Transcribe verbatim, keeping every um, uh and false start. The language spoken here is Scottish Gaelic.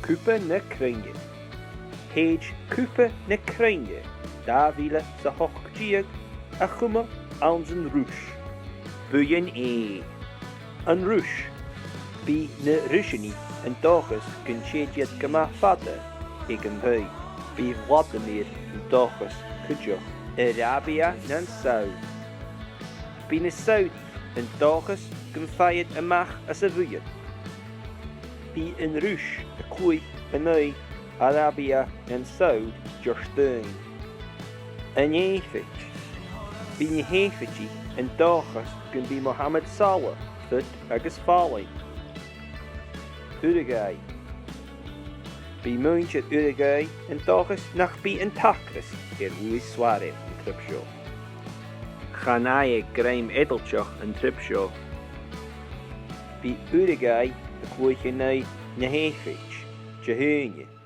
Cupa na Cruinne. Thèid Cupa na Cruinne dà mhìle 's a h-ochd deug a chumail anns an Ruis. Buidheann A. An Ruis. Bidh na Ruiseanaich an dòchas gun tèid iad gu math fada aig an taigh. Bidh Vladimir an dòchas cuideachd. Arabia nan Saud. Bidh na Saudach an dòchas gum faigh iad a-mach às a' bhuidheann. Bidh an Ruis a' cluich an aghaidh Arabia nan Saud Diardaoin. An Èipheit. Bidh na h-Èipheitich an dòchas gum bi Mohamed Salah fit agus fallain. Uragae. Bidh muinntir Uragae an dòchas nach bi an t-acras air Luis Suárez an trip seo. Chan fhaigh e grèim eadaltach an trip seo. Bidh Uragae a' cluich an aghaidh na h-Èipheit Dihaoine.